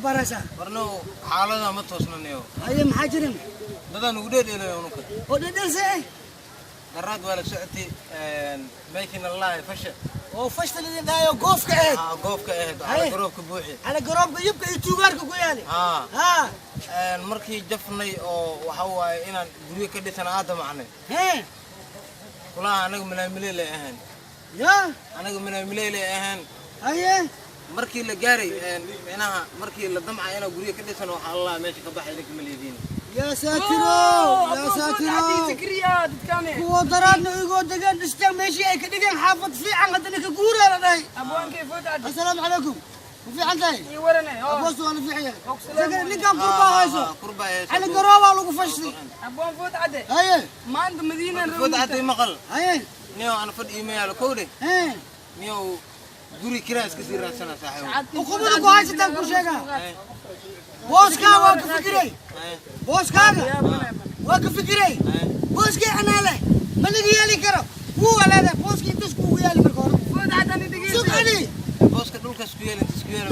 Baaraysaa? Warno, xaalada ma toosnaniyo. Haye, maxaa jirin? Dadaan ugu dheedheelayo unuka. Oo dhedhelse eh? Daraad waa la socotay meeshii nalalahay fasha. Oo fashta lidin dhahayo, goofka ahayd? Aa, goofka ahayd. Haye. Cala garoobka buuxi. Cala garoobka yubka iyo tuugaarka ku yaali. Haa. Haa. Markii jafnay oo waxa waaye inaan guryo ka dhisana aada macnay. Hee. Kulaha anaga malaamiley ahayn. Ya. Anaga malaamiley ahayn. Haye. Markii la gaaray, micnaha markii la damca inaan guryo ka dhisano, waxaa Allah meesha ka baxay, idinka ma leediin. Ya saatiro, ya saatiro. Zikriya dadkaane. Kuwa daraadna igoo degan dhistaan, meeshii ay ka dhigeen xaafad fiican, haddana ka guuraa la dhahay. Abwaankay Food Cadde. Assalaamu calaykum, ma fiican tahay? Ii warane oo. Aboosta waa la fiican yahay. Ogsalaan. Sakari, ninkan kurbaa hayso. Kurba hayso. Cali garoobaa lagu fashtay. Abwaan Food Cadde. Haye. Maanta Madiina. Food Cadde, maqal. Haye. Niyo, ana fadhi ima yaalo kowdhe. Hee. Niyo, guri kiraa iska sii raadsana, saaxiib. Uqubada ku haysataan ku sheegaa. Booskaa waa ka fikiray. Booskaaga waa ka fikiray. Booskii anaa leh, ma laga yeeli karo. Wuu walaada booskii intaas kuugu yaali marka hore. Food Cadde, ani dhegeyso. Sug ani. Booska dhulka isku yeelin, isku yeelin.